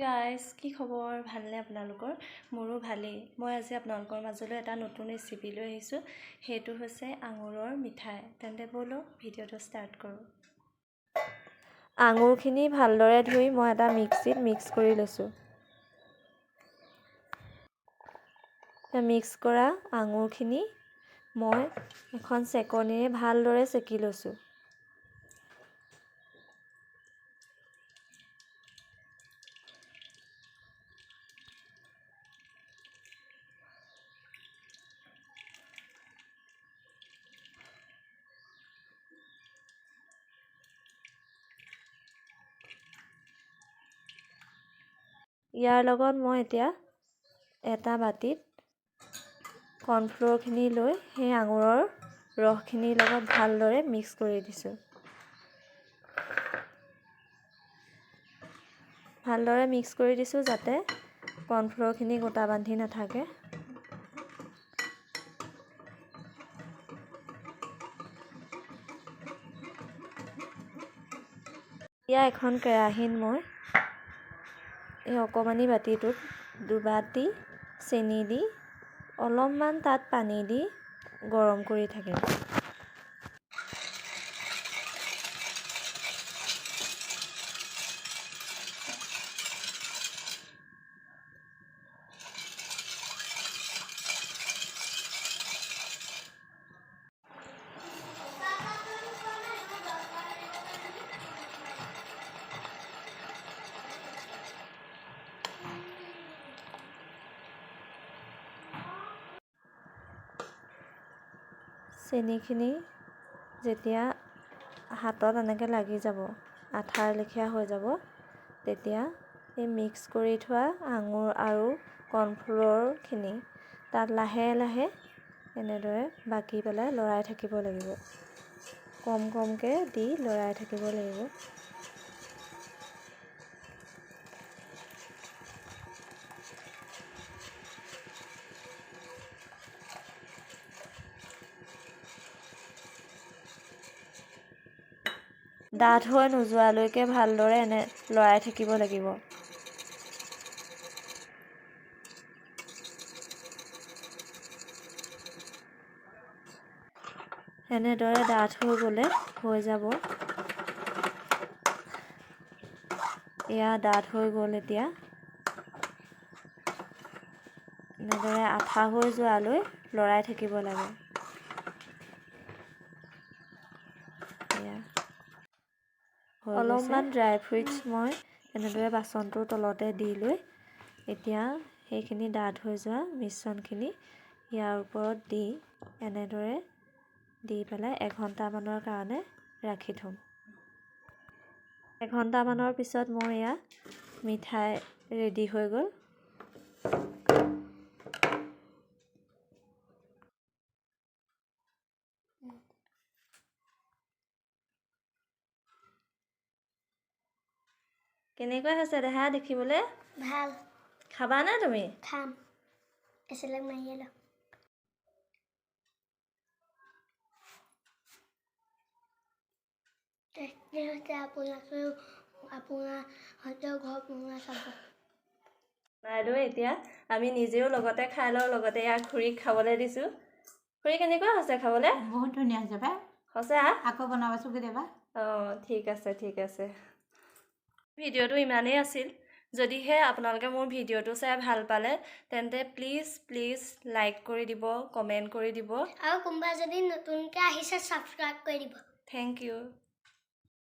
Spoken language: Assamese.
গাইজ, কি খবৰ? ভালনে আপোনালোকৰ? মোৰো ভালেই। মই আজি আপোনালোকৰ মাজলৈ এটা নতুন ৰেচিপি লৈ আহিছোঁ, সেইটো হৈছে আঙুৰৰ মিঠাই। তেন্তে ব'লক, ভিডিঅ'টো ষ্টাৰ্ট কৰোঁ। আঙুৰখিনি ভালদৰে ধুই মই এটা মিক্সিত মিক্স কৰি লৈছোঁ। মিক্স কৰা আঙুৰখিনি মই এখন চেকনিৰে ভালদৰে চেকি লৈছোঁ। ইয়াৰ লগত মই এতিয়া এটা বাতিত কৰ্ণফ্ল'ৰখিনি লৈ সেই আঙুৰৰ ৰসখিনিৰ লগত ভালদৰে মিক্স কৰি দিছোঁ। ভালদৰে মিক্স কৰি দিছোঁ যাতে কৰ্ণফ্ল'ৰখিনি গোটা বান্ধি নাথাকে। এতিয়া এখন কেৰাহীত মই এই অকণমানি বাতিটোত দুবাতি চেনি দি অলপমান তাত পানী দি গৰম কৰি থাকিম। চেনিখিনি যেতিয়া হাতত এনেকৈ লাগি যাব, আঠাৰ লেখীয়া হৈ যাব, তেতিয়া এই মিক্স কৰি থোৱা আঙুৰ আৰু কৰ্ণফ্ল'ৰখিনি তাত লাহে লাহে এনেদৰে বাকি পেলাই লৰাই থাকিব লাগিব। কম কমকৈ দি লৰাই থাকিব লাগিব। ডাঠ হৈ নোযোৱালৈকে ভালদৰে এনে লৰাই থাকিব লাগিব। এনেদৰে ডাঠ হৈ গ'লে হৈ যাব। এয়া ডাঠ হৈ গ'ল। এতিয়া এনেদৰে আঠা হৈ যোৱালৈ লৰাই থাকিব লাগে। অলপমান ড্ৰাই ফ্ৰুইটছ মই এনেদৰে বাচনটোৰ তলতে দি লৈ এতিয়া সেইখিনি ডাঠ হৈ যোৱা মিশ্ৰণখিনি ইয়াৰ ওপৰত দি এনেদৰে দি পেলাই এঘণ্টামানৰ কাৰণে ৰাখি থ'ম। এঘণ্টামানৰ পিছত মোৰ এয়া মিঠাই ৰেডি হৈ গ'ল। কেনেকুৱা হৈছে দেহা দেখিবলৈ? ভাল। খাবানে তুমি? খাম। এচেলেক মাৰিয়ে লওঁ। টেষ্টি হৈছে। আপোনালোকেও আপোনাৰহঁতেও ঘৰত বনাই খাব। বনাই লৈ এতিয়া আমি নিজেও লগতে খাই লওঁ, লগতে ইয়াক খুৰীক খাবলৈ দিছোঁ। খুৰী, কেনেকুৱা হৈছে খাবলৈ? বহুত ধুনীয়া হৈছে পাই। সঁচা? আকৌ বনাবাচোন কেতিয়াবা। অঁ, ঠিক আছে, ঠিক আছে। ভিডিঅ'টো ইমানেই আছিল। যদিহে আপোনালোকে মোৰ ভিডিঅ'টো চাই ভাল পালে, তেন্তে প্লিজ প্লিজ লাইক কৰি দিব, কমেণ্ট কৰি দিব আৰু কোনোবা যদি নতুনকৈ আহিছে, ছাবস্ক্ৰাইব কৰি দিব। Thank U.